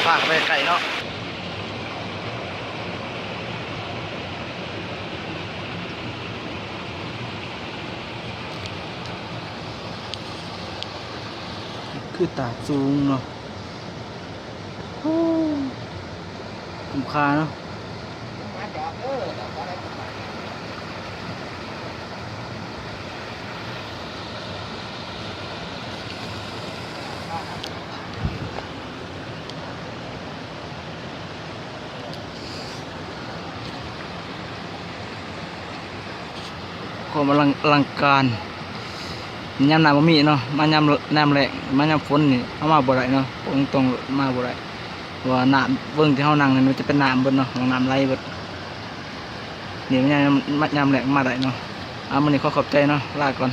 ປາກໄປໄກເນາະ ຄືຕາດສູງເນາະ. ໂອ້ ຄຸ້ມຄ່າເນາະ. ຄວາມອະລັງ ອະລັງການ ຍາມໜາວບໍ່ມີເນາະ ມາຍາມ ຍາມແລ້ງ ມາຍາມຝົນນີ້ເຮົາມາບໍ່ໄດ້ເນາະ ບອກຕົງໆ ມາບໍ່ໄດ້ ເພາະວ່ານ້ຳ ເບິ່ງທີ່ເຮົານັ່ງນີ້ມັນຈະເປັນນ້ຳເບິດເນາະ ນ້ຳໄຫຼເບິດ ນີ້ມາຍາມ ມາຍາມແລ້ງມາໄດ້ເນາະ. ເອົາ ມື້ນີ້ຂໍຂອບໃຈເນາະ ລາກ່ອນ.